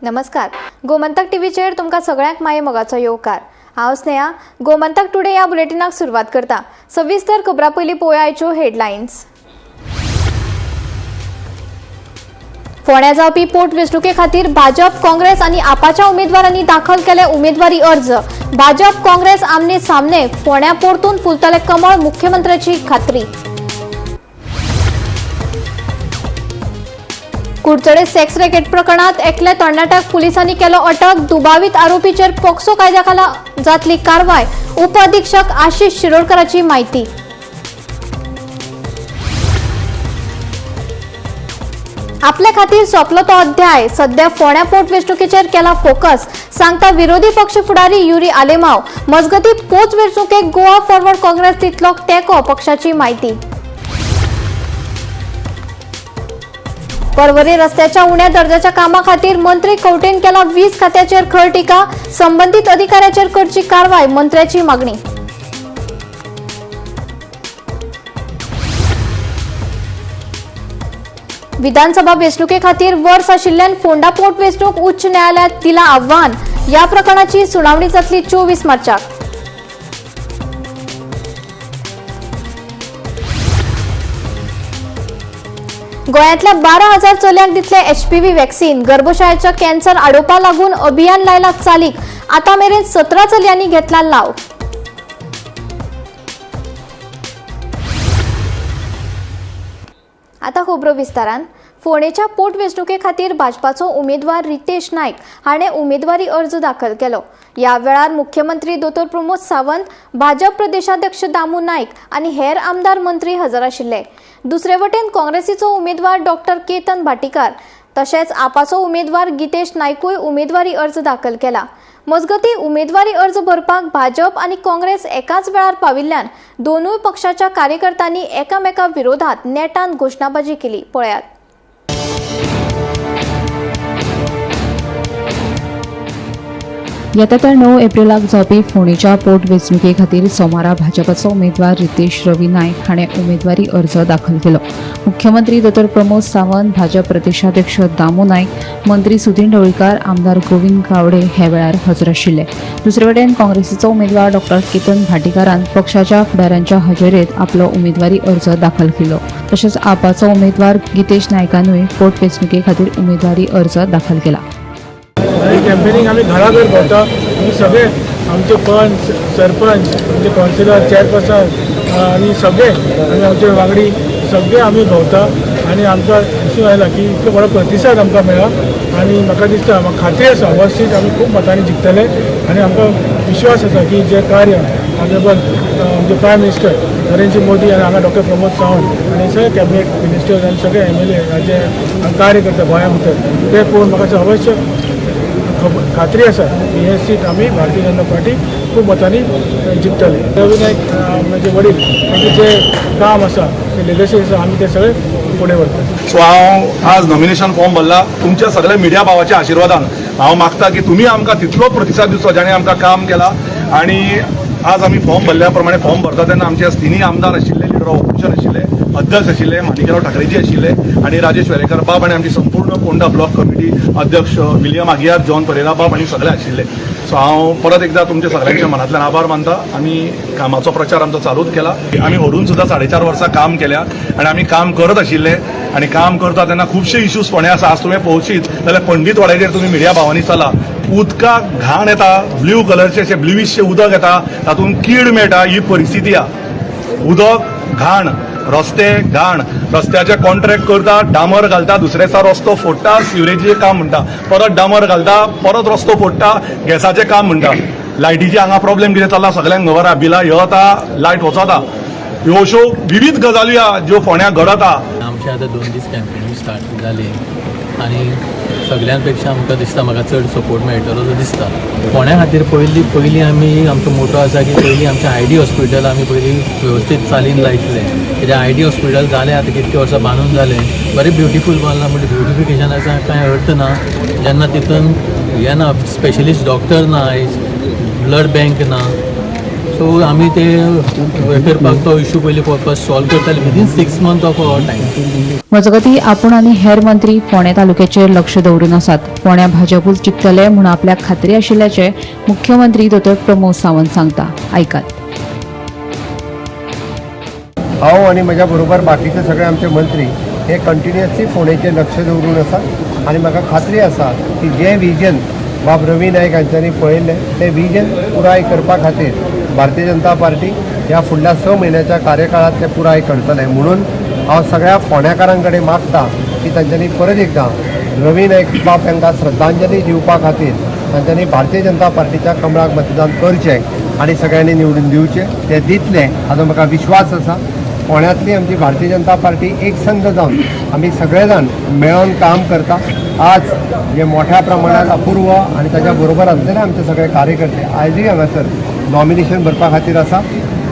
नमस्कार, गोमंतक टीव्हीचेर तुमकां सगळ्यांक माये मोगाचो येवकार. हांव स्नेहा, गोमंतक टुडे ह्या बुलेटिनाक सुरवात करता. सविस्तर खबरां पयलीं पळोवया आयच्यो हेडलायन्स. फोंड्या जावपी पोटवेंचणुके खातीर भाजप, काँग्रेस आनी आपाच्या उमेदवारांनी दाखल केले उमेदवारी अर्ज. भाजप काँग्रेस आमने सामने. फोंड्या परतून फुलतले कमळ, मुख्यमंत्र्याची खात्री. कुडचडे सेक्स रॅकेट प्रकरणात एकल्या तरणाट्याक पुलिसांनी केलो अटक. दुबावीत आरोपीचेर पॉक्सो कायद्याखाला जातली कारवाय, उपअधीक्षक आशिष शिरोडकराची माहिती. आपल्या खातीर सोंपलो तो अध्याय, सध्या फोंड्या पोटवेंचणुकेचेर केला फोकस, सांगता विरोधी पक्ष फुडारी युरी आलेमाव. मजगती पोटवेंचणुकेक गोवा फॉरवर्ड काँग्रेस दितलो तेंको, पक्षाची माहिती. पर्वरी रस्त्याच्या उण्या दर्जाच्या कामा खातीर मंत्री खंवटेन केला वीज खात्याचेर खर टिका. संबंधित अधिकाऱ्याचेर करची कारवाय, मंत्र्याची मागणी. विधानसभा वेंचणुके खातीर वर्स आशिल्ल्यान फोंडा पोटवेंचणूक उच्च न्यायालयात दिला आव्हान. या प्रकरणाची सुनावणी जातली 24 मार्चाक. गोंयांतल्या 12,000 चलयांक दितले एचपीव्ही वॅक्सिन. गर्भशयाच्या कॅन्सर आडोवपा लागून अभियान लायला चालीक. आतां मेरेन 17 चलयांनी घेतला लाव. आता खबरो विस्तारान. फोंडेच्या पोटवेंचणुके खातीर भाजपाचो उमेदवार रितेश नायक हाणें उमेदवारी अर्ज दाखल केलो. ह्या वेळार मुख्यमंत्री दोतोर प्रमोद सावंत, भाजप प्रदेशाध्यक्ष दामू नायक आनी हेर आमदार मंत्री हजर आशिल्ले. दुसरे वटेन काँग्रेसीचो उमेदवार डॉक्टर केतन भाटीकार तशेंच आपाचो उमेदवार गितेश नायकूय उमेदवारी अर्ज दाखल केला. मजगती उमेदवारी अर्ज भरपाक भाजप आनी काँग्रेस एकाच वेळार पाविल्ल्यान दोनूय पक्षाच्या कार्यकर्त्यांनी एकामेका विरोधात नेटान घोशणाबाजी केली. पळयात. येता त्या 9 एप्रिलाक जावपी फोंडेच्या पोटवेंचणुके खातीर सोमारा भाजपाचो उमेदवार रितेश रवी नायक हाणें उमेदवारी अर्ज दाखल केलो. मुख्यमंत्री दोतोर प्रमोद सावंत, भाजप प्रदेशाध्यक्ष दामू नायक, मंत्री सुदिन ढवळीकार, आमदार गोविंद गावडे हे वेळार हजर आशिल्ले. दुसरे वटेन काँग्रेसीचो उमेदवार डॉक्टर केतन भाटीकारान पक्षाच्या फुडाऱ्यांच्या हजेरेत आपलो उमेदवारी अर्ज दाखल केलो. तशेंच आपाचो उमेदवार गितेश नायकानूय पोटवेंचणुके खातीर उमेदवारी अर्ज दाखल केला. आनी कॅम्पेनींग आमी घराघर भोंवता. आमी सगळे आमचे पंच, सरपंच, आमचे कावन्सिलर, चेअरपर्सन आनी सगळे आमी आमचे वांगडी सगळे आमी भोंवता आनी आमकां दिसून आयला की इतलो बरो प्रतिसाद आमकां मेळ्ळा आनी म्हाका दिसता, म्हाका खात्री आसा, हो सीट आमी खूब मतांनी जिखतले आनी आमकां विश्वास आसा की जें कार्य ऑनरेबल आमचे प्रायम मिनिस्टर नरेंद्र मोदी आनी हांगा डॉक्टर प्रमोद सावंत आनी सगळे कॅबिनेट मिनिस्टर्स आनी सगळे एमएलए हाजे कार्य करता गोंया भितर, तें पळोवन म्हाका अवश्य खात्री आसा की हे सीट आमी भारतीय जनता पार्टी खूब मतांनी जिखतले. रवी नायक म्हजे वडील तांचें जें काम आसा, तें लेगसी आसा, आमी तें सगळें फुडें व्हरतले. सो हांव आज नॉमिनेशन फॉर्म भरला तुमच्या सगळ्या मिडिया भावाच्या आशिर्वादान. हांव मागता की तुमी आमकां तितलो प्रतिसाद दिवचो जाणें आमकां काम केलां. आनी आज आमी फॉर्म भरल्या प्रमाणे, फॉर्म भरता तेन्ना आमचे तिनूय आमदार आशिल्ले, लिडर ऑफ ऑपोजिशन आशिल्ले, अध्यक्ष आशिल्ले, माणिकराव ठाकरेजी आशिल्ले आनी राजेश वेरेकर बाब आनी आमची संपूर्ण पोंडा ब्लॉक कमिटी अध्यक्ष विलियम आगियार, जॉन परेरा बाब आनी सगळे आशिल्ले. सो हांव परत एकदा तुमच्या सगळ्यांच्या मनांतल्यान आभार मानता. आमी कामाचो प्रचार आमचो चालूच केला. आमी व्हरून सुद्दां 4.5 वर्सां काम केल्या आनी आमी काम करत आशिल्ले आनी काम करता तेन्ना खुबशे इश्यूज फोंड्या आसा. आज तुवें पळोवशीत जाल्यार पंडीत वाड्याचेर तुमी मिडिया भावांनी चला, उदकाक घाण येता, ब्ल्यू कलरचे अशें ब्लुविशें उदक येता, तातूंत कीड मेळटा. ही परिस्थिती आहा. उदक घाण, रस्ते घाण, रस्त्याचे कॉन्ट्रॅक्ट करता, डामर घालता, दुसरे दिसा रस्तो फोडटा, सिवरेजीचें काम म्हणटा, परत डामर घालता, परत रस्तो फोडटा, गॅसाचें काम म्हणटा. लायटीचे हांगा प्रॉब्लेम कितें चल्ला सगळ्यांक खबर आहा. बिलां येता, लायट वचता. ह्यो अश्यो विवीध गजाली आहा ज्यो फोंड्या घडत आहा. आमचे आतां 2 दीस कॅम्पेनींग स्टार्ट जाली आनी सगळ्यां पेक्षा आमकां दिसता म्हाका चड सपोर्ट मेळटलो असो दिसता. फोंड्या खातीर पयलीं पयलीं आमी आमचो मोटो आसा की पयलीं आमचें I D hospital आमी पयलीं वेवस्थीत चालीन लायतले, कित्याक I D hospital जालें आतां कितके वर्सां बांदून जालें, बरें ब्युटिफूल बांदलां, बट ब्युटिफिकेशनाचा कांय अर्थ ना जेन्ना तितून हें ना, स्पेशलिस्ट डॉक्टर ना, ब्लड बँक ना. सो आमी ते हे करपाक तो इशू पयलीं फर्स्ट सॉल्व करताले within 6 month of our time. मजगती आपूण आनी हेर मंत्री फोंडें तालुक्याचेर लक्ष दवरून आसात. फोंड्यां भाजपूच जिखतले म्हूण आपल्याक खात्री आशिल्ल्याचें मुख्यमंत्री दोतोर प्रमोद सावंत सांगता. आयकात. हांव आनी म्हज्या बरोबर बाकीचे सगळे आमचे मंत्री हे कंटिन्युअसली फोंडेचेर लक्ष दवरून आसा आनी म्हाका खात्री आसा की जें विजन बाब रवी नायक हांच्यांनी पळयल्लें तें विजन पुराय करपा खातीर भारतीय जनता पार्टी ह्या फुडल्या 6 म्हयन्याच्या कार्यकाळांत तें पुराय करतलें. म्हणून हांव सगळ्या फोंड्याकारां कडेन मागता की तांच्यांनी परत एकदां रवी नायक बाब हांकां श्रद्धांजली दिवपा खातीर तांच्यांनी भारतीय जनता पार्टीच्या कमळाक मतदान करचें आनी सगळ्यांनी निवडून दिवचें. ते दितले हाचो म्हाका विश्वास आसा. फोंड्यांतली आमची भारतीय जनता पार्टी एकसंध जावन आमी सगळे जाण मेळोन काम करता. आज जे मोठ्या प्रमाणात अपूर्व आनी ताच्या बरोबर आसलेले आमचे सगळे कार्यकर्ते आयजूय हांगासर नॉमिनेशन भरपा खातीर आसा.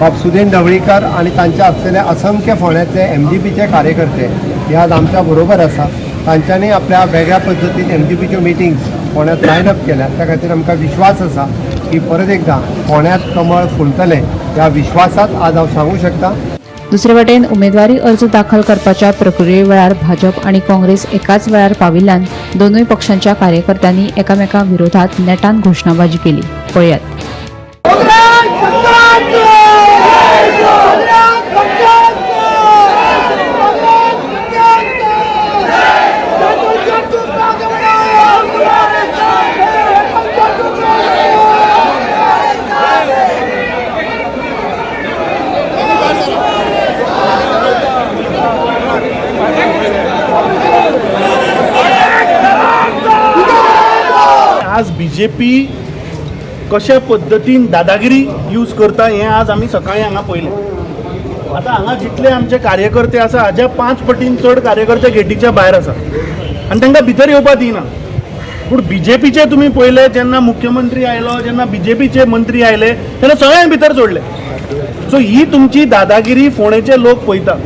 बाब सुदीन ढवळीकर आनी तांच्या आसलेले असंख्य फोंड्यांतले MGPचे कार्यकर्ते हे आज आमच्या बरोबर आसा. तांच्यांनी आपल्या वेगळ्या पद्दतीन MGPच्यो मिटिंग्स फोंड्यांत लायन अप केल्या. त्या खातीर आमकां विश्वास आसा की परत एकदां फोंड्यांत कमळ फुलतलें. ह्या विश्वासात आज हांव सांगूं शकता. दुसरे वटेन उमेदवारी अर्ज दाखल करपाच्या प्रक्रिये वेळार भाजप आनी काँग्रेस एकाच वेळार पाविल्ल्यान दोनूय पक्षांच्या कार्यकर्त्यांनी एकामेका विरोधात नेटान घोशणाबाजी केली. पळयात. आज बीजेपी कशा पद्दतीन दादागिरी यूज करता हें आज आमी सकाळीं हांगा पळयलें. आतां हांगा जितले आमचे कार्यकर्ते आसा हाज्या 5 पटीन चड कार्यकर्ते गेटीच्या भायर आसा आनी तांकां भितर येवपा दिना. पूण बीजेपीचे तुमी पळयले, जेन्ना मुख्यमंत्री आयलो, जेन्ना बीजेपीचे मंत्री आयले तेन्ना सगळ्यांक भितर सोडले. सो ही तुमची दादागिरी फोंडेचे लोक पळयता.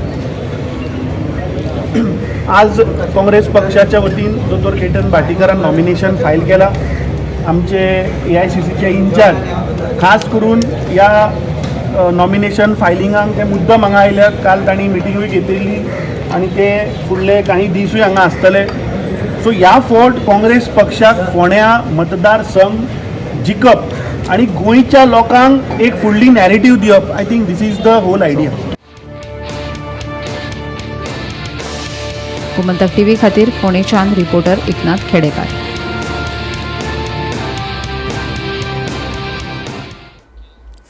आज काँग्रेस पक्षाच्या वतीन दोतोर केतन भाटीकरान नॉमिनेशन फायल केला. आमचे AICCचे इन्चार्ज खास करून ह्या नॉमिनेशन फायलिंगाक ते मुद्दम हांगा आयल्यात. काल तांणी मिटिंगूय घेतिल्ली आनी ते फुडले काही दिसूय हांगा आसतले. सो ह्या फावट काँग्रेस पक्षाक फोंड्या मतदारसंघ जिखप आनी गोंयच्या लोकांक एक फुडली नॅरेटीव दिवप, I think this is the whole idea. Gomantak TV खातीर फोंडेच्यान रिपोर्टर एकनाथ खेडेकार.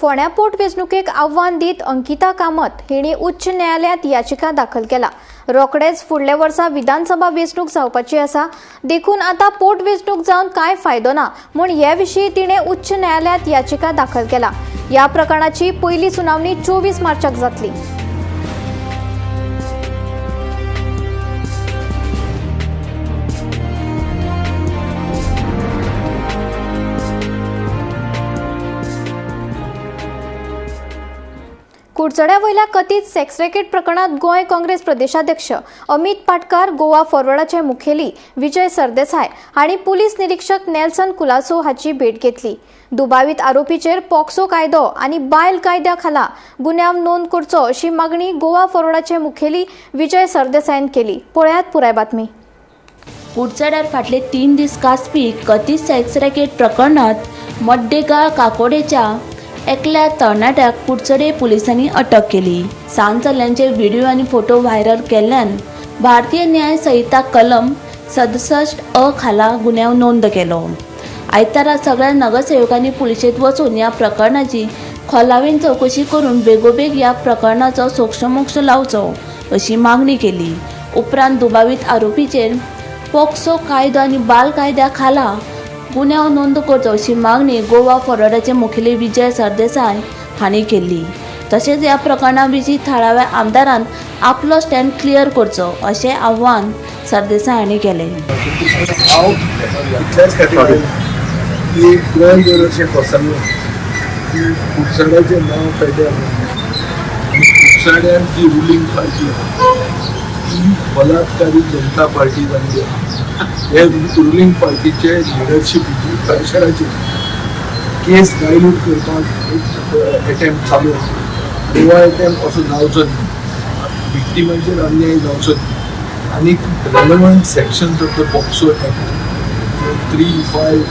फोंड्या पोटवेंचणुकेक आव्हान दीत अंकिता कामत हिणी उच्च न्यायालयांत याचिका दाखल केला. रोखडेच फुडल्या वर्सा विधानसभा वेंचणूक जावपाची आसा, देखून आतां पोटवेंचणूक जावन कांय फायदो ना म्हूण हे विशीं तिणें उच्च न्यायालयांत याचिका दाखल केला. ह्या प्रकरणाची पयली सुनावणी 24 मार्चाक जातली. कुडचड्या वयल्या कथीत सेक्स रॅकेट प्रकरणात गोंय काँग्रेस प्रदेशाध्यक्ष अमित पाटकार, गोवा फॉरवर्डाचे मुखेली विजय सरदेसाय हांणी पुलीस निरीक्षक नेल्सन कुलासो हाची भेट घेतली. दुबावीत आरोपीचेर पॉक्सो कायदो आनी बायल कायद्या खाला गुन्यांव नोंद करचो अशी मागणी गोवा फॉरवर्डाचे मुखेली विजय सरदेसायन केली. पळयात पुराय बातमी. कुडचड्यार फाटले 3 दीस गाजपी कथीत सेक्स रॅकेट प्रकरणात मड्डेगाळ काकोडेच्या एकल्या तरणाट्याक कुडचडे पुलिसांनी अटक केली. सान चल्यांचे व्हिडिओ आनी फोटो व्हायरल केल्ल्यान भारतीय न्याय संहिता कलम 67 अ खाला गुन्यांव नोंद केलो. आयतारा सगळ्या नगरसेवकांनी पुलिशेंत वचून ह्या प्रकरणाची खोलावेन चवकशी करून बेगोबेग ह्या प्रकरणाचो सोक्षमोक्ष लावचो अशी मागणी केली. उपरांत दुबावीत आरोपीचेर पॉक्सो कायदो आनी बाल कायद्या खाला गुन्यांव नोंद करचो अशी मागणी गोवा फॉरवर्डाचे मुखेली विजय सरदेसाय हांणी केल्ली. तशेंच ह्या प्रकरणा विशीं थळाव्या आमदारान आपलो स्टँड क्लियर करचो अशें आव्हान सरदेसाय हांणी केलें. हांव इतल्याच खातीर की गोंय जर अशें कोसळ्ळें की कुडचड्याचें नांव पेड्ड्यार जालें आनी कुडचड्यान जी रुलींग पार्टी आसा ती बलात्कारी जनता पार्टी जावन गेली. हे रुलींग पार्टीचे लिडरशिपीची प्रेशराचेर केस डायल्यूट करपाक एक एटेम्प्ट चालू आसा आनी हो एटेम्प्ट असो जावचो न्ही, विक्टिमांचेर अन्याय जावचो न्ही. आनी relevant sections of the POCSO act 3, 5,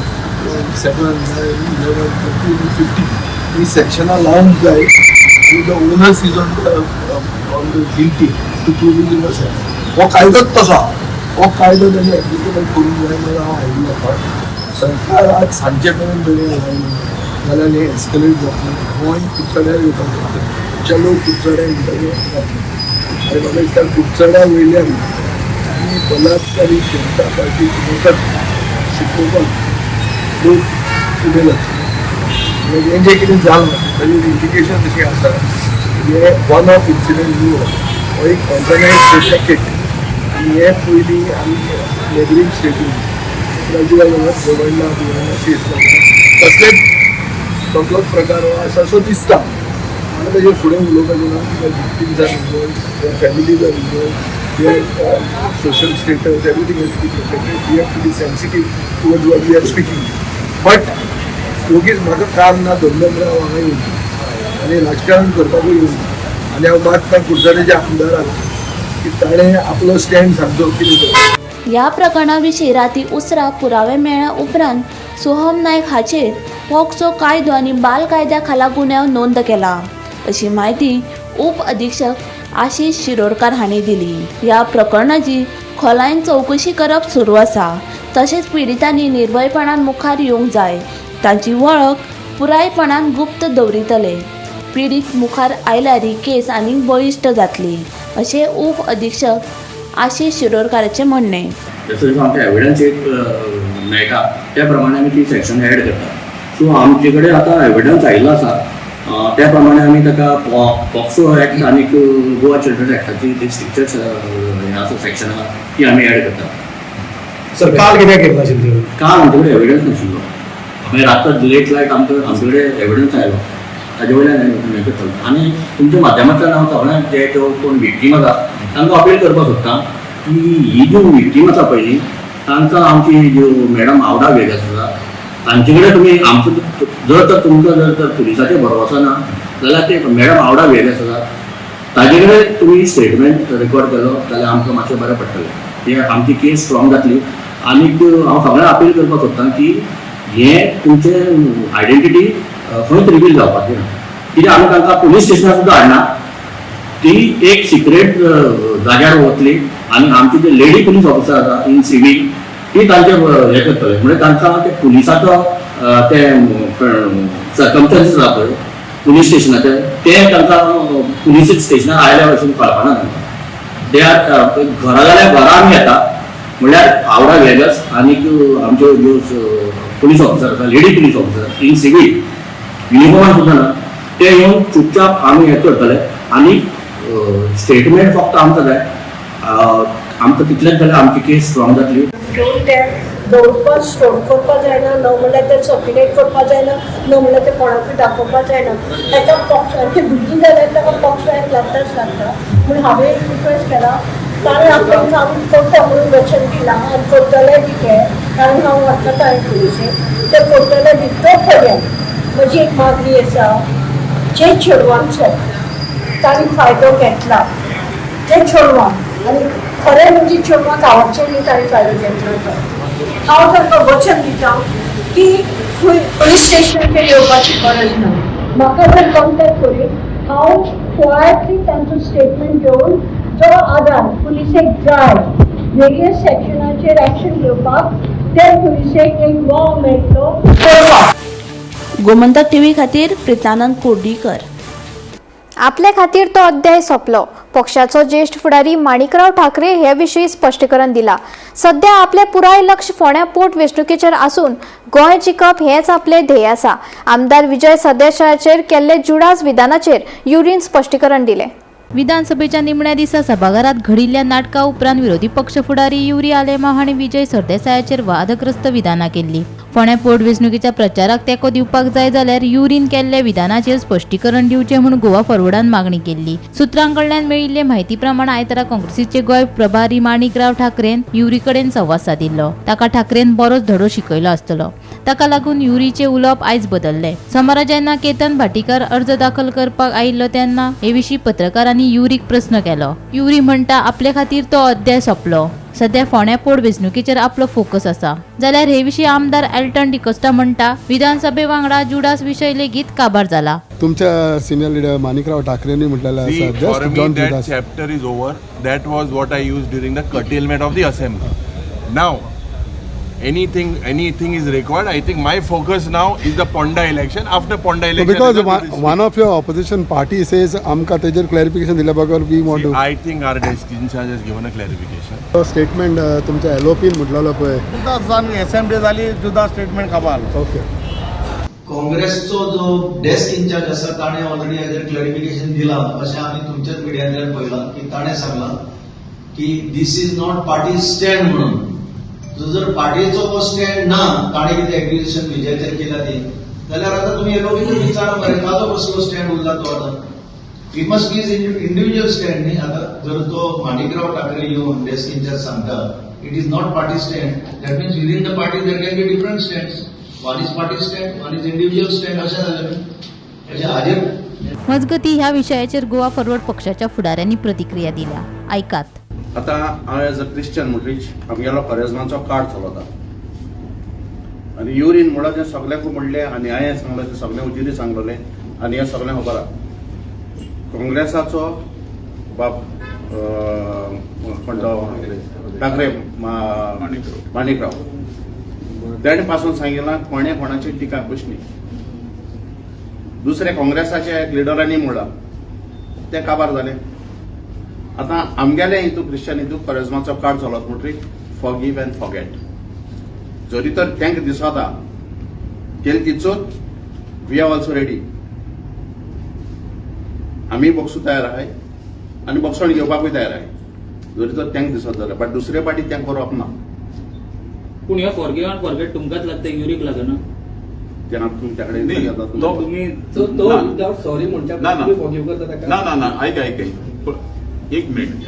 7, 9, 11, 13, 15 ही सेक्शनां लावंक जाय आनी the onus is on the guilty to prove his innocence. हो कायदोच तसो आहा. हो कायदो ताणी एप्लिकेबल करूंक जाय म्हणून हांव आयिल्लो. सरकार आज सांजचे मेरेन बरें लायना जाल्यार हें एस्कलेट जातलें. गोंय कुडचड्यार येवपाक शकता. चलो कुडचड्या म्हणटकीर जातलें. आनी म्हाका दिसता कुडचड्या वयल्यान आनी बलात्कारी जनता पार्टी शिकोवपाक लोक फुडें जातले. म्हणजे हें जें कितें जालां ताजें इंडिकेशन अशें आसा की हे वन ऑफ इन्सिडंट न्हू, हो एक ऑर्गनायज रॅकेट. आनी हे पयलीं आमी नेबरींग स्टेटीन राजीव गोवर्णा बिवर्णा केस जाता तसलेच तसलोच प्रकार हो आसा सो दिसता. म्हाका ताजेर फुडें उलोवपाचें ना कित्याक victims are involved, their families are involved, their social status, everything has to be protected. We have to be sensitive towards what we are speaking. But वगीच म्हाका काम ना धंदो हांव हांगा येवन आनी राजकारण करपाकूय येवना. आनी हांव मागता कुडचड्याच्या आमदाराक की ताणें आपलो स्टँड सांगचो कितें तो. ह्या प्रकरणा विशीं राती उसरां पुरावे मेळ्ळ्या उपरांत सोहम नायक हाचेर पॉक्सो कायदो आनी बाल कायद्या खाला गुन्यांव नोंद केला, अशी म्हायती उप अधीक्षक आशिष शिरोडकार हांणी दिली. ह्या प्रकरणाची खोलायेन चवकशी करप सुरू आसा. तशेंच पिडितांनी निर्भयपणान मुखार येवंक जाय. तांची वळख पुरायपणान गुप्त दवरितले. पिडीत मुखार आयल्यार ही केस आनीक बळिश्ट जातली, अशें उप अधीक्षक आशिष शिरोडकाराचें म्हणणें. जसो जसो आमकां एविडन्स एक मेळटा त्या प्रमाणे आमी ती सेक्शन एड करता. सो आमचे कडेन आतां एविडन्स आयिल्लो आसा, त्या प्रमाणे आमी ताका पॉक्सो एक्ट आनी गोवा चिल्ड्रन एक्टाची जी स्ट्रिक्चर्स हें आसा, सेक्शन आसा, ती आमी एड करता. सर, काल कित्याक घेतला आशिल्ली? काल आमचे कडेन एविडन्स नाशिल्लो. मागीर आतां लेट लायट आमचे कडेन एविडन्स आयलो, ताजे वयल्यान हें करतालो. आनी तुमच्या माध्यमांतल्यान हांव सगळ्यांक जे ज्यो कोण विक्टीम आसा तांकां अपील करपाक सोदता की ही ज्यो विक्टीम आसा पयलीं तांकां आमची ज्यो मॅडम आवडा वेगस आसा तांचे कडेन तुमी आमचो जर तर तुमकां जर तर पुलिसाचेर भरवसो ना जाल्यार ते मॅडम आवडा वेगस आसा ताजे कडेन तुमी स्टेटमेंट रेकॉर्ड केलो जाल्यार आमकां मातशें बरें पडटलें, ते आमची केस स्ट्रॉंग जातली. आनीक हांव सगळ्यांक अपील करपाक सोदता की हें तुमचें आयडेंटिटी खंयच रिवील जावपाची ना, कित्याक आमी तांकां पुलीस स्टेशनार सुद्दां हाडना. ती एक सिक्रेट जाग्यार वतली आनी आमची जे लेडी पुलीस ऑफिसर आसा इन सिवील ती तांचे हें करतले. म्हणजे तांकां ते पुलिसाचो ते सर्कमस्टन्सीस आसा पळय पुलीस स्टेशनाचे, ते तांकां पुलीस स्टेशनार आयल्या भशेन कळपाना तांकां. ते घरा जाल्यार घरा आमी येता, म्हणल्यार आवडा वेगस आनीक आमच्यो ज्यो पुलीस ऑफिसर आसा, lady police officer in civil युनिफॉर्मान सुद्दां ना, ते येवन चुपचाप आमी हें करतले. आनी स्टेटमेंट फक्त आमकां जाय, आमकां तितलेंच जाल्यार आमची केस स्ट्रॉंग जातली. घेवन ते दवरपाक स्टोर करपाक जायना, न म्हणल्यार ते सर्क्युलेट करपाक जायना, न म्हणल्यार ते कोणाकूय दाखोवपाक जायना. ताका पॉक्सो आनी ती भुरगीं जाल्यार ताका पॉक्सो एक्ट लागताच लागता. म्हूण हांवें एक रिक्वेस्ट केला, कारण आपूण काम करता म्हणून वचन दिलां आनी करतलें बी तें, कारण हांव वळखता पुलिसेक, ते करतले बी. तो पर्यंत म्हजी एक मागणी आसा, जे चेडवांचो तांणी फायदो घेतला ते चेडवांक, आनी खरें म्हणजे चेडवांक आवडचें न्ही तांणी फायदो घेतलो तो, हांव तांकां वचन दिता की खंय पुलीस स्टेशनाचेर येवपाची गरज ना. म्हाका जर कॉन्टेक्ट करीत, हांव क्वायटली तांचो स्टेटमेंट घेवन जो आदार पुलिसेक जाय वेरियस सेक्शनाचेर एक्शन घेवपाक, ते पुलिसेक एक वाव मेळटलो करपाक. गोमंतक टीव्ही खातीर प्रितानंद कोर्डीकर. आपले खातीर तो अध्याय सोंपलो. पक्षाचो ज्येष्ठ फुडारी माणिकराव ठाकरे हे विशीं स्पश्टीकरण दिला. सध्या आपले पुराय लक्ष फोंड्या पोट वेंचणुकेचेर आसून गोंय जिखप हेंच आपले ध्येय आसा. आमदार विजय सरदेसायाचेर केल्ले जुडास विधानाचेर युरीन स्पश्टीकरण दिलें. विधानसभेच्या निमण्या दिसा सभाघरात घडिल्ल्या नाटका उपरांत विरोधी पक्ष फुडारी युरी आलेमाव हांणी विजय सरदेसायाचेर वादग्रस्त विधानां केल्ली. फोंड्या पोटवेंचणुकेच्या प्रचाराक तेंको दिवपाक जाय जाल्यार युरीन केल्ल्या विधानाचेर स्पश्टीकरण दिवचें म्हूण गोवा फॉरवर्डान मागणी केल्ली. सुत्रां कडल्यान मेळिल्ले म्हायती प्रमाण आयतारा काँग्रेसीचे गोंय प्रभारी माणिकराव ठाकरेन युरी कडेन संवाद सादिल्लो. ताका ठाकरेन बरोच धडो शिकयलो आसतलो. ताका लागून युरीचें उलोवप आयज बदल्लें. सोमारा जेन्ना केतन भाटीकार अर्ज दाखल करपाक आयिल्लो तेन्ना हे विशीं पत्रकारांनी युरीक प्रस्न केलो. युरी म्हणटा आपले खातीर तो अध्याय सोंपलो. सध्या फोंड्या पोटवेंचणुकेचेर आपलो फोकस आसा. जाल्यार हे विशीं आमदार एल्टन डिकोस्टा म्हणटा विधानसभे वांगडा जुडास विशय लेगीत काबार जाला. तुमच्या सिनियर लिडर माणिकराव ठाकरेंनी म्हटलेलें आसा just John Judas. Chapter is over. That was what I use during the curtailment of the assembly. Now anything is required. I think my focus now is the Ponda election. After Ponda election, because one of your opposition party says आमकां तेजेर clarification दिल्या बगर we want to. I think our desk in-charge has given a clarification. Statement तुमच्या एलओपीन म्हटलेलो पळय, जुदासान assembly जाली, जुदा statement काबार. Okay. काँग्रेसचो जो डेस्क इन्चार्ज आसा ताणें ऑलरेडी हाजेर क्लॅरिफिकेशन दिलां अशें आमी तुमच्याच मिडियांतल्यान पळयलां की ताणें सांगलां की this is not party stand म्हणून. जर पार्टीचो हो स्टँड ना, ताणें कितें एक्विजिशन विजयाचेर केला ती, जाल्यार आतां तुमी एलोपीक विचारा मरे ताजो कसलो स्टँड उरला तो आतां. It must be individual stand न्ही. आतां जर तो माणिकराव ठाकरे येवन डेस्क इन्चार्ज सांगता it is not party stand, that means within the party there can be different stands. One is party stand, one is individual stand अशें जालें न्ही. हाजेर मजगती ह्या विशयाचेर गोवा फॉरवर्ड पक्षाच्या फुडाऱ्यांनी प्रतिक्रिया दिल्या. आयकात. आतां हांव एज अ क्रिश्चन म्हणटरीच आमगेलो करेजमाचो कार्ड चलता आनी युरीन म्हणल्यार तें सगल्यांकूय म्हणलें आनी हांवें सांगलें तें सगळें उजिरी सांगलेलें आनी हें सगळें खबर आहा. काँग्रेसाचो बाब कोण तो ठाकरे माणिकराव तेणें पासून सांगिलां कोणें कोणाची टिका करची न्ही. दुसरे काँग्रेसाच्या लिडरांनी म्हणलां तें काबार जालें. आतां आमगेले हितू क्रिश्चन हितू करेजमाचो कार्ड चलत म्हणटरीच फॉरगीव अँड फॉरगेट. जरी तर तांकां दिसता केली ती चूक, we are also ready. आमी बॉक्सू तयार आहाय आनी बॉक्सण घेवपाकूय तयार आहाय जरी तर तांकां दिसत जाल्यार, बट दुसरे पाटी तांकां करप ना. पूण ह्यो फॉरगीव अँड फॉरगेट तुमकांच लागता, युरीक लागना. तें तुमच्या कडेन तुमी सॉरी म्हणच्या फॉरगीव करता ताका. ना ना ना, आयक आयक एक मिनिट.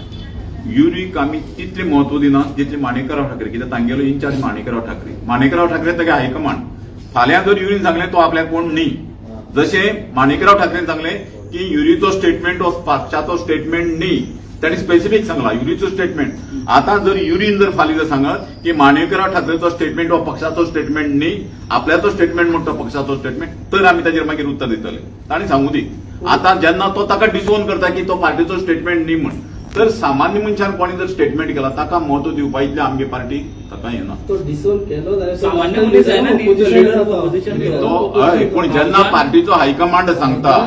युरीक आमी तितलें म्हत्व दिना जितलें माणिकराव ठाकरे, कित्याक तांगेलो इन्चार्ज माणिकराव ठाकरे. माणिकराव ठाकरे तागे हायकमांड. फाल्यां जर युरीन सांगलें तो आपल्याक कोण न्ही, जशें माणिकराव ठाकरेन सांगलें की युरीचो स्टेटमेंट हो पक्षाचो स्टेटमेंट न्ही, ताणें स्पेसिफीक सांगला युरीचो स्टेटमेंट. आतां जर युरीन जर फाल्यां जर सांगत की माणिकराव ठाकरेचो स्टेटमेंट हो पक्षाचो स्टेटमेंट न्ही, आपल्याचो स्टेटमेंट म्हणटा पक्षाचो स्टेटमेंट, तर आमी ताजेर मागीर उत्तर दितले. ताणें सांगू दी. आतां जेन्ना तो ताका डिसोन करता की तो पार्टीचो स्टेटमेंट न्ही म्हण, तर सामान्य मनशान कोणी जर स्टेटमेंट केला ताका म्हत्व दिवपा इतलें आमगे पार्टी ताका येना. तो डिसोन केलो जाल्यार सामान्य मनीस जायना न्ही, तो हय, पूण जेन्ना पार्टीचो हायकमांड सांगता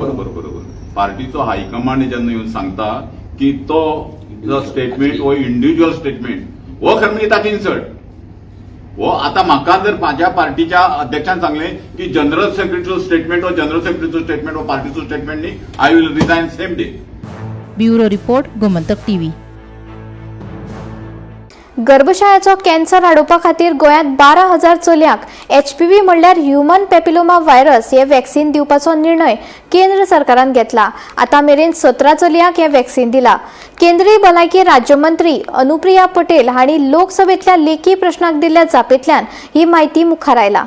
बरोबर बरोबर, पार्टीचो हायकमांड जेन्ना येवन सांगता की तो जो स्टेटमेंट हो इंडिव्हिज्युअल स्टेटमेंट हो खरें म्हणजे ताका इन्सल्ट. हो आतां म्हाका जर म्हाज्या पार्टीच्या अध्यक्षान सांगलें की जनरल सेक्रेटरीचो स्टेटमेंट हो जनरल सेक्रेटरीचो स्टेटमेंट हो पार्टीचो स्टेटमेंट न्ही, I will resign same day. Bureau report, Gomantak TV. गर्भशयाचो कॅन्सर आडोवपा खातीर गोंयांत 12,000 चलयांक एचपीव्ही म्हणल्यार ह्युमन पेपिलोमा व्हायरस हे वॅक्सिन दिवपाचो निर्णय केंद्र सरकारान घेतला. आतां मेरेन 17 चलयांक हें वॅक्सिन दिला. केंद्रीय भलायकी राज्यमंत्री अनुप्रिया पटेल हांणी लोकसभेंतल्या लेखी प्रश्नाक दिल्ल्या जापेंतल्यान ही म्हायती मुखार आयला.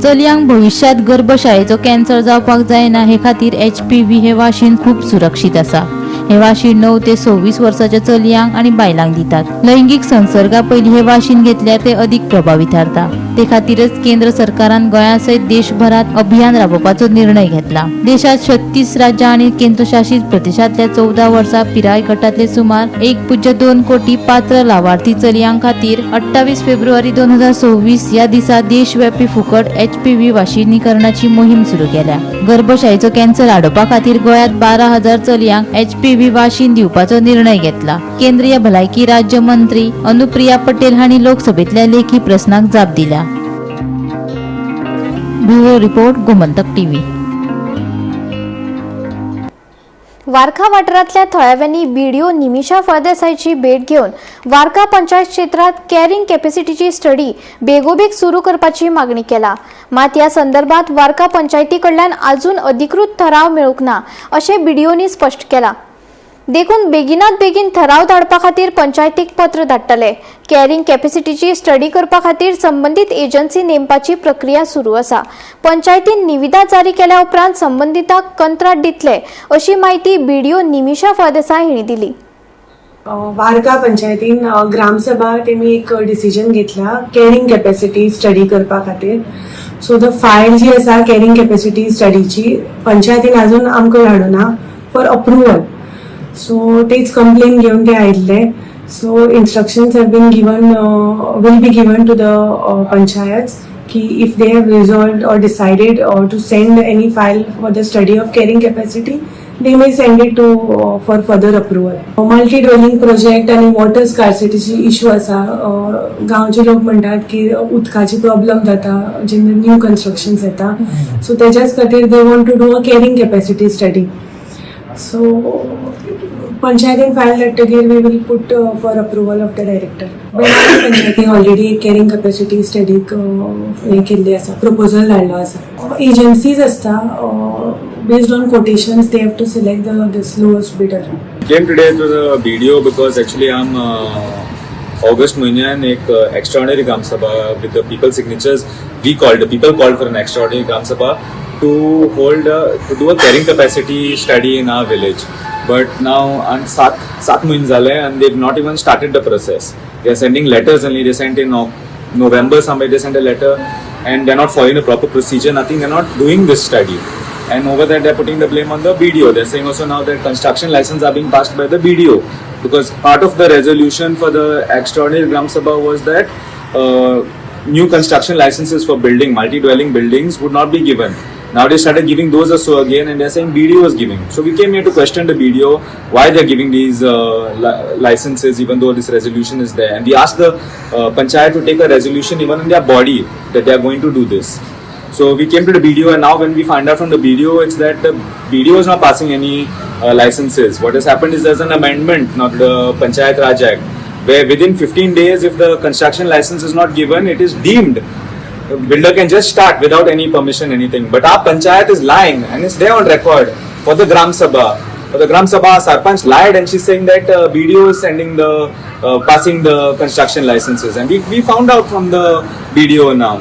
चलयांक भविष्यात गर्भशायेचो कॅन्सर जावपाक जायना हे खातीर एचपीव्ही हे वाशीन खूब सुरक्षीत आसा. हे वाशीन 9 ते 26 वर्साच्या चलयांक आनी बायलांक दितात. लैंगीक संसर्गा पयलीं हे वाशीन घेतल्यार ते अधिक प्रभावी थारता. ते खातीरच केंद्र सरकारान गोंया सयत देशभरात अभियान राबोवपाचो निर्णय घेतला. देशात 36 राज्यां आनी केंद्रशासीत प्रदेशांतल्या 14 वर्सां पिराय गटांतले सुमार 1.2 कोटी पात्र लावार्थी चलयां खातीर 28 फेब्रुवारी 2026 ह्या दिसा देशव्यापी फुकट एचपीव्ही वाशिनीकरणाची मोहीम सुरू केल्या. गर्भशायेचो कॅन्सर आडोवपा खातीर गोंयांत 12,000 चलयांक एचपीव्ही वाशीन दिवपाचो निर्णय घेतला. केंद्रीय भलायकी राज्य मंत्री अनुप्रिया पटेल हांणी लोकसभेतल्या लेखी प्रस्नाक जाप दिल्या. Bureau report, Gomantak TV. वारखा वाठारांतल्या थळाव्यांनी बीडीओ निमिषा फळदेसायची भेट घेवन वारका पंचायत क्षेत्रात कॅरिंग कॅपॅसिटीची स्टडी बेगोबेग सुरू करपाची मागणी केला. मात ह्या संदर्भात वारका पंचायती कडल्यान अजून अधिकृत ठराव मेळूंक ना अशें बीडीओनी स्पश्ट केलां. देखून बेगिनात बेगीन ठराव धाडपा खातीर पंचायतीक पत्र धाडटले. कॅरिंग कॅपॅसिटीची स्टडी करपा खातीर संबंदीत एजन्सी नेमपाची प्रक्रिया सुरू आसा. पंचायतीन निविदा जारी केल्या उपरांत संबंदितांक कंत्राट दितले अशी म्हायती बीडीओ निमिषा फळदेसाय हिणी दिली. वारका पंचायतीन ग्रामसभा तेमी एक डिसिजन घेतला कॅरिंग कॅपॅसिटी स्टडी करपा खातीर. सो the file जी आसा कॅरिंग कॅपॅसिटी स्टडीची, पंचायतीन अजून आमकां धाडुना फॉर अप्रुवल. सो तेच कंप्लेन घेवन ते आयिल्ले. So instructions have been given, will be given to the panchayat की if they have resolved or decided to send any file for the study of carrying capacity, they may send it to for further approval. Multi dwelling project आणि water स्कार्सिटीची issue आसा. गांवचे लोक म्हणटात की उदकाची problem जाता जेन्ना न्यू कन्स्ट्रक्शन्स येता. सो तेच्याच खातीर they want to do a carrying capacity study. So पंचायतीन file धाडटकीर we will put for approval of the director. Benaulim पंचायतीन already एक कॅरिंग कॅपॅसिटी स्टडीक हें केल्ली आसा, प्रपोजल धाडलो आसा. एजन्सीज आसता, based on quotations they have to select the this lowest bidder. Came today to the BDO because actually I'm August म्हयन्यान एक extraordinary Gram Sabha with the people signatures we called, the people called for an extraordinary Gram Sabha to hold to do a carrying capacity study in our village. But now and सात म्हयने जाले and they've not even started the process. They are sending letters only. They sent in November somewhere, they sent a letter and they're not following the proper procedure, nothing. They're not doing this study. And over that, they're putting the blame on the BDO. They're saying also now that construction license are being passed by the BDO because part of the resolution for the extraordinary Gram Sabha was that new construction licenses for building, multi-dwelling buildings would not be given. Now they started giving those also again and they're saying BDO is giving. So we came here to question the BDO why they're giving these licenses even though this resolution is there. And we asked the panchayat to take a resolution even in their body that they are going to do this. So we came to the BDO and now when we find out from the BDO, it's that the BDO is not passing any licenses. What has happened is there's an amendment, not the Panchayat Raj Act, where within 15 days if the construction license is not given, it is deemed the builder can just start without any permission, anything. But our panchayat is lying and it's there on record for the Gram Sabha. For the Gram Sabha, Sarpanch lied and she's saying that BDO is sending the passing the construction licenses. And we found out from the BDO now.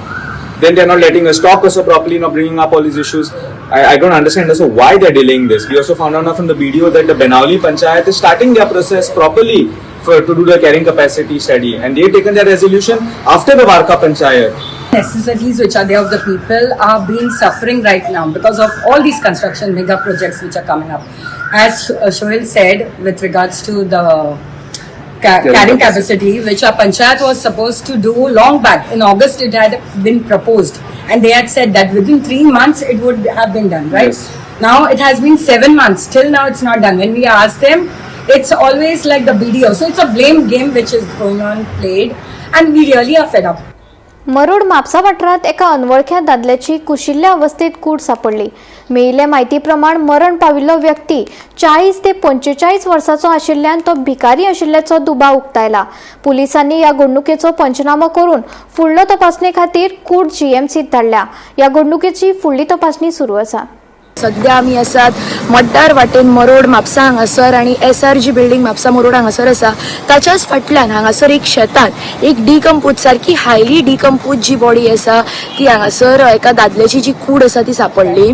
Then they're not letting us talk also properly, not bringing up all these issues. I don't understand also why they're delaying this. We also found out now from the BDO that the Benaulim Panchayat is starting their process properly for to do the carrying capacity study. And they've taken their resolution after the Varka Panchayat. Necessities which are there of the people are being suffering right now because of all these construction mega projects which are coming up. As Shoail said, with regards to the carrying capacity, which our panchayat was supposed to do long back. In August, it had been proposed, and they had said that within 3 months it would have been done, right? Yes. Now it has been 7 months. Till now, it's not done. When we ask them, it's always like the BDO. So it's a blame game which is going on played, and we really are fed up. Marud Mapusa वाठारांत एका अनवळख्या दादल्याची कुशिल्ल्या अवस्थेत कूड सापडली. मेळिल्ले म्हायती प्रमाण मरण पाविल्लो व्यक्ती 40 ते 45 वर्सांचो आशिल्ल्यान तो भिकारी आशिल्ल्याचो दुबाव उक्तायला. पुलिसांनी ह्या घडणुकेचो पंचनामो करून फुडलो तपासणे खातीर कूड जीएमसीत धाडल्या. ह्या घडणुकेची फुडली तपासणी सुरू आसा. सध्या आमी आसात मड्डार वाटेन मरोड म्हापसा हांगासर आनी एसआरजी बिल्डींग म्हापसा मरोड हांगासर आसा. ताच्याच फाटल्यान हांगासर एक शेतान एक डिकम्पोज, सारकी हायली डिकम्पोज जी बॉडी आसा ती हांगासर एका दादल्याची जी कूड आसा ती सापडली.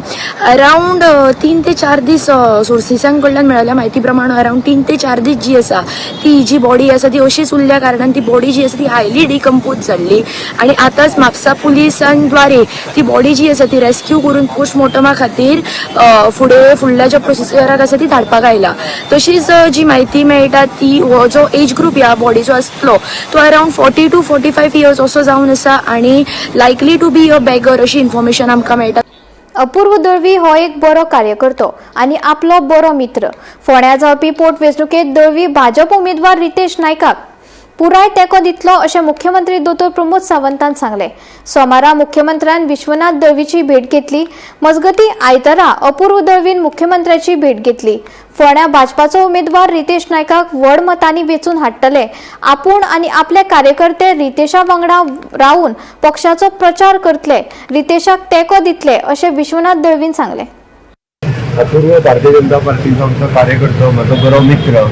अरावंड 3 ते 4 दीस, सोर्सिसां कडल्यान मेळिल्ल्या म्हायती प्रमाण अरावंड 3 ते 4 दीस जी आसा ती जी बॉडी आसा ती अशीच उरल्या कारणान ती बॉडी जी आसा ती हायली डिकम्पोज जाल्ली आनी आतांच म्हापसा पुलिसांद्वारे ती बॉडी जी आसा ती रेस्क्यू करून पोस्टमॉर्टमा खातीर फुडें फुडल्या ज्या प्रोसिजराक आसा ती धाडपाक आयला. तशीच जी म्हायती मेळटा ती हो जो एज ग्रूप ह्या बॉडीचो आसलो तो around 40 to 45 years असो जावन आसा आनी likely to be a beggar अशी इन्फॉर्मेशन आमकां मेळटा. अपूर्व दळवी हो एक बरो कार्यकर्तो आनी आपलो बरो मित्र. फोंड्या जावपी पोटवेंचणुकेत दळवी भाजप उमेदवार रितेश नायकाक पुराय तेंको दितलो अशें मुख्यमंत्री दोतोर प्रमोद सावंतान सांगलें. सोमारा मुख्यमंत्र्यान विश्वनाथ दळवीची भेट घेतली. मजगतीं आयतारा अपूर्व दळवीन मुख्यमंत्र्याची भेट घेतली. फोंड्या भाजपाचो उमेदवार रितेश नायकाक व्हड मतांनी वेंचून हाडटले. आपूण आनी आपले कार्यकर्ते रितेशा वांगडा रावून पक्षाचो प्रचार करतले, रितेशाक तेंको दितले अशें विश्वनाथ दळवीन सांगलें. अपूर्व भारतीय जनता पार्टीचो आमचो कार्यकर्तो, म्हजो बरो मित्र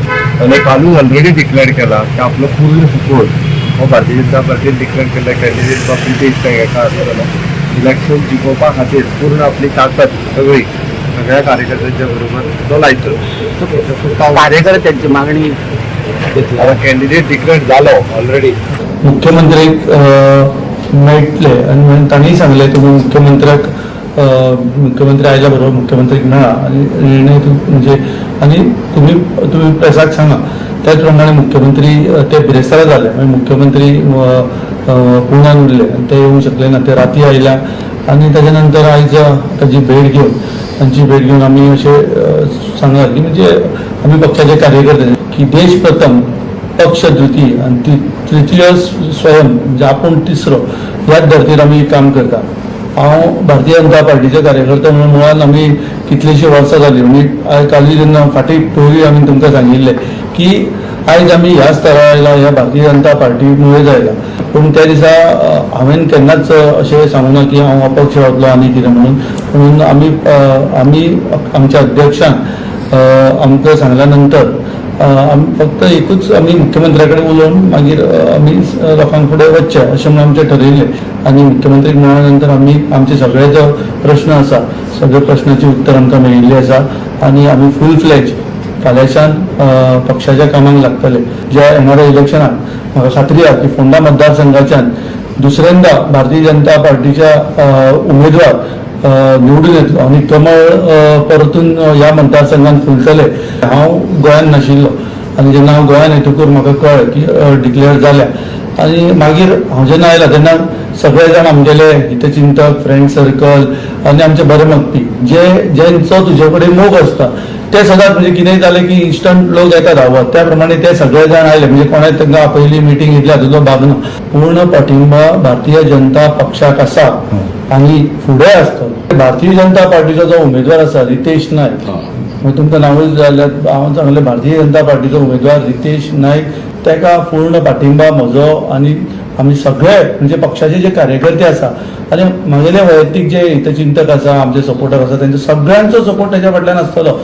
आनी कालूच ऑलरेडी डिक्लेअर केला की आपलो पूर्ण सपोर्ट हो भारतीय जनता पार्टीन डिक्लेअर केल्ले कॅन्डिडेट बाब रितेश नायक हाका आसा जाल्यार इलेक्शन जिखोवपा खातीर पूर्ण आपली ताकद सगळी सगळ्या कार्यकर्त्यांच्या बरोबर तो लायतलो. कार्यकर्त्यांची मागणी. आता कॅन्डिडेट डिक्लेअर जालो ऑलरेडी. मुख्यमंत्र्याक मेळटले आनी तांणी सांगलें तुमी मुख्यमंत्र्याक, मुख्यमंत्री आयल्या बरोबर मुख्यमंत्रीक मेळा आनी निर्णय म्हणजे आनी तुमी तुमी प्रेसाक सांगा. त्याच प्रमाणे मुख्यमंत्री ते बिरेस्तारा जाले, मागीर मुख्यमंत्री पुण्यान उरले आनी ते येवंक शकले ना. ते राती आयल्या आनी ताच्या नंतर आयज ताजी भेट घेवन, तांची भेट घेवन आमी अशें सांगलां की म्हणजे आमी पक्षाचे कार्यकर्ते की देश प्रथम, पक्ष द्वितीय आनी तृतीय स्वयं, म्हणजे आपूण तिसरो, ह्याच धर्तीर आमी काम करता. हांव भारतीय जनता पार्टीचे कार्यकर्ते म्हणून मुळान आमी कितलींशीं वर्सां जालीं, म्हणजे कालूय जेन्ना फाटीं पयरूय आमी तुमकां सांगिल्लें की आयज आमी ह्या स्तरार आयला, ह्या भारतीय जनता पार्टी मुळेच आयला. पूण त्या दिसा हांवें केन्नाच अशें सांगूं ना की हांव अपक्ष रावतलो आनी कितें म्हणून. म्हणून आमी आमी आमच्या अध्यक्षान आमकां सांगल्या नंतर फक्त एकूच आमी मुख्यमंत्र्या कडेन उलोवन मागीर आमी लोकां फुडें वचचें अशें म्हणून आमचें ठरयिल्लें. आनी मुख्यमंत्रीक मेळ्ळ्या नंतर आमी आमचे सगळे जो प्रश्न आसा सगळे प्रश्नाची उत्तर आमकां मेळिल्ली आसा आनी आमी फूल फ्लॅज फाल्यांच्यान पक्षाच्या कामाक लागतले. ज्या येणाऱ्या इलेक्शनाक म्हाका खात्री आसा की फोंडा मतदारसंघाच्यान दुसऱ्यांदा भारतीय जनता पार्टीच्या उमेदवार निवडून येतलो आनी कमळ परतून ह्या मतदारसंघात फुलतले. हांव गोंयांत नाशिल्लो आनी जेन्ना हांव गोंयांत येतकूच म्हाका कळ्ळें की डिक्लेअर जाल्या आनी मागीर हांव जेन्ना आयला तेन्ना सगळे जाण आमगेले हितचिंतक, फ्रेंड सर्कल आनी आमचे बरे मागपी जे जेंचो तुजे कडेन मोग आसता ते सदांच, म्हणजे कितेंय जालें की इन्स्टंट लोक येता धांवत, त्या प्रमाणे ते सगळे जाण आयले. म्हणजे कोणें तांकां आपयली मिटींग घेतली हातूंतलो भाग ना. पूर्ण पाठिंबा भारतीय जनता पक्षाक आसा आनी फुडें आसतलो. भारतीय जनता पार्टीचो जो उमेदवार आसा रितेश नायक, मागीर तुमकां नांवूय जाल्यार हांव सांगलें, भारतीय जनता पार्टीचो उमेदवार रितेश नायक ताका पूर्ण पाठिंबा म्हजो आनी आमी सगळे म्हणजे पक्षाचे जे कार्यकर्ते आसा आनी म्हगेले वैयक्तीक जे हितचिंतक आसा, आमचे सपोर्टर आसा, तेंचो सगळ्यांचो सपोर्ट तेच्या फाटल्यान आसतलो.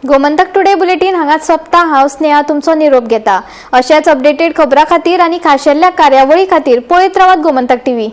गोमंतक टुडे बुलेटीन हांगाच सोंपता. हांव स्नेहा तुमचो निरोप घेता. अशेच अपडेटेड खबरां खातीर आनी खाशेल्ल्या कार्यावळी खातीर पळयत रावात गोमंतक टीव्ही.